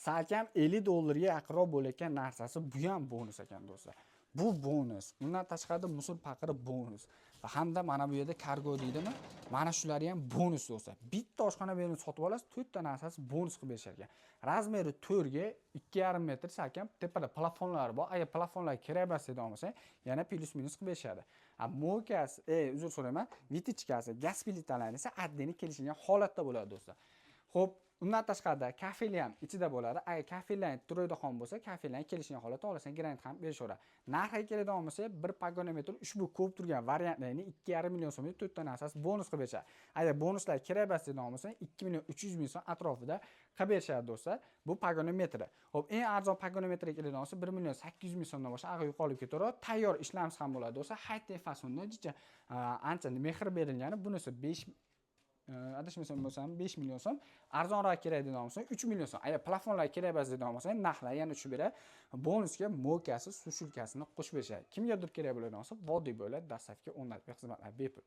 Salkam 50 dollarga yaqinroq bo'layotgan narsasi, bu ham bonus ekan, do'stlar. Bu bonus. Undan tashqari мусор paqiri bonus. Va hamda mana bu yerda kargo deydimi? Mana shulari ham bonus, do'stlar. Bitta oshxona buyumini sotib olasiz, to'rtta narsasi bonus qilib berishar ekan. Размер i 4 ga 2,5 metr salkam, tepada plafonlari bor. Agar plafonlar kerak emas deydigan bo'lsa, yana плюс-минус qilib berishadi. A мойка si, uzr so'rayman, вытяжка si, gaz plitalari esa отдельно kelishilgan holatda bo'ladi, do'stlar. Xo'p, undan tashqarida kafeli ham ichida bo'ladi. Agar kafellar turadigan bo'lsa, kafellar kelishgan holatda olasan, granit ham berishaveradi. Narxiga keladigan bo'lsak, bir погонометр ushbu ko'p turgan variantlarni 2,5 million so'mga to'rtta narsasi bonus qilib berishadi. Agar bonuslar kerak emas deydigan bo'lsa, 2 million 300 ming so'm atrofida qilib berishadi, do'stlar. Bu погонометр i. Xo'p, eng arzon погонометр ga keladigan bo'lsa, 1 million 800 ming so'mdan boshlab ag'a yuqori ketaveradi. Tayyor ishlamsiz ham bo'ladi, do'stlar. High-tech fasonda jicha ancha mehr berilgani, bunisi 5, adashmasam bo'lsam, 5 million so'm. Arzonroq kerak deydigan bo'lsa, 3 million so'm. Agar plafonlar kerak emas deydigan bo'lsa, narxlar yana tushib beradi. Bonusga мойка si, сушилка sini qo'shib berishadi. Kimgadir kerak bo'ladigan bo'lsa, vodiy bo'ladi, доставка o'rnatib xizmatlar bepul.